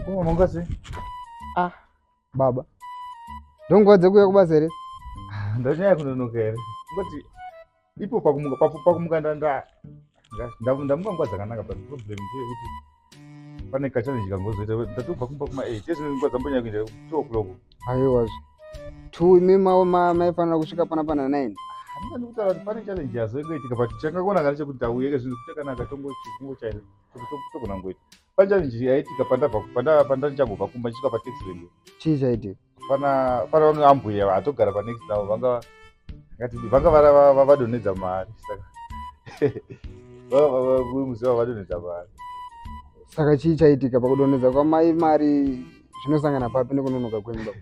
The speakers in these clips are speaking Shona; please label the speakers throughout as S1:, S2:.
S1: Mukoma manga sei?
S2: Ah, baba. Ndonguva dzekuuya kubasa here?
S1: Ndanyaya kunonoka here? Ngoti ipo pakumuka papo pakumuka ndanda ndamuka nguva dzakanaka but problem ndeyekuti pane kachallenge kangozoita ndatobva kumba kuma 8 yezvino nguva dzambonyanya kuenda 2 o'clock.
S2: Aiwazve. 2 imi maifanira kusvika pana pana 9.
S1: Handina ndikutaura kuti pane challenge yazoingoitika but changakona kana chekuti tauye zvinhu zvichakanaka tongochaira togona kungoita. Pane challenge yaitika pandabva panda pandandichangobva kumba ndichisvika pataxi rank.
S2: Chii chaitika?
S1: Pana pana vamwe ambuya vatogara pa next navo vanga ngati vanga vara vadonhedza mari saka muziva vadonhedza mari.
S2: Saka chii chaitika pakudonhedza kwamai mari zvinosangana papi nekunonoka kwenyu baba?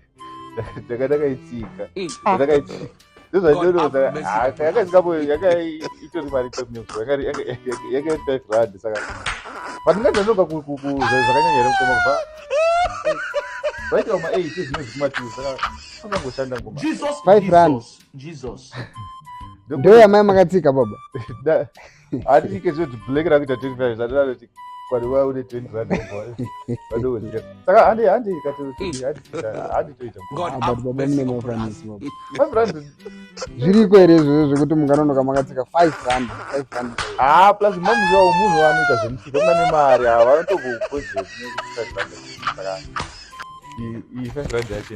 S1: Ndakadakaitsika. Ndakadakaitsika. Ndozvaindinoza yaka itori mari yaka yaka 5 rand saka pandingazonoka zvakanyanya here mukoma kubva zvaitwa ma 8 zvino zvekuma 2 saka akangoshanda ngoma
S2: 5 rand
S3: Jesus
S2: ndo yamai makatsika baba
S1: Hatike zvoti black rakuita 25 zvatinanoti kwani waya une 20 rand vadoziva. Saka handi handi kati handi handi toita.
S3: God
S2: Ah, but
S3: have
S2: baba
S3: mercy
S2: mune
S3: upon us.
S2: mafanisi baba.
S1: 5 rand.
S2: Zviriko here izvozvo zvekuti munganonoka makatsika 5 rand 5 rand.
S1: Ah plus mamuziva munhu anoita zvemusika muna nemari ava vanotokukwezve nekuti 5 rand. Saka iyi 5 rand yacho.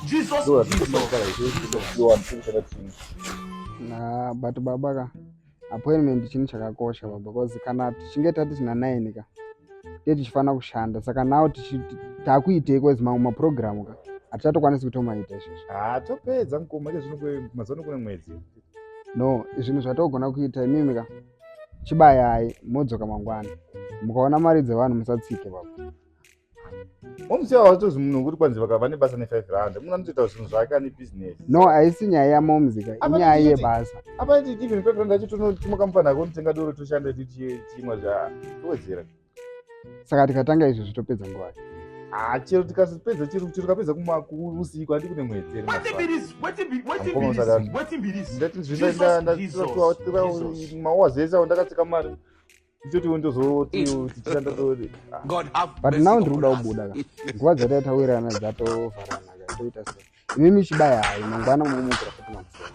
S3: Jesus,
S1: Ndo
S3: Jesus.
S1: zvinokushanda chinhu.
S2: Nah, but baba ka appointment chinhu chakakosha baba because kana tichinge tati tina 9 ka tee tichifanira kushanda saka now takuitei cause mamwe maprogramu ka hatichatokwanisi kutomaita izvozvo.
S1: Ah, topedza mukoma ke zvino mazuva ano kune mwedzi.
S2: No, zvinhu zvatogona kuita imimi ka chibayai modzoka mangwana mukaona mari dzevanhu musatsike baba.
S1: Momsi ava vatozi munhu wekuti kwanzi vakava nebasa ne 5 rand munhu anotoita zvinhu zvake ane business.
S2: No, haisi nyaya yamomzi ka,
S1: Apa
S2: inyaya
S1: ndichiti-
S2: yebasa.
S1: Apa iti even 5 rand acho tonotuma kamufana konotenga doro toshanda tichimwa zva towedzera.
S2: Saka tikatanga izvozvi topedza nguva.
S1: Ah, chero tikasipedza chero chero tikapedza kuma usiku handi kune mwedzi here
S3: Wetin
S1: mazuva
S3: be
S1: ano.
S3: this? Wetin be wetin
S1: Mukoma
S3: be this?
S1: usadaro.
S3: Wetin be this?
S1: Ndati
S3: Jesus,
S1: zvinda
S3: Jesus, Jesus.
S1: mahours ese awo ndakatsika mari. Ndichoti ndozoti tichishanda to
S3: God have
S2: But
S3: mercy
S2: now ndiri
S3: upon
S2: kuda
S3: us.
S2: kubuda ka. Nguva dzataita tawirirana dzatovharana ka toita sei. Imimi chibaya hai mangwana momukira futi makuseni.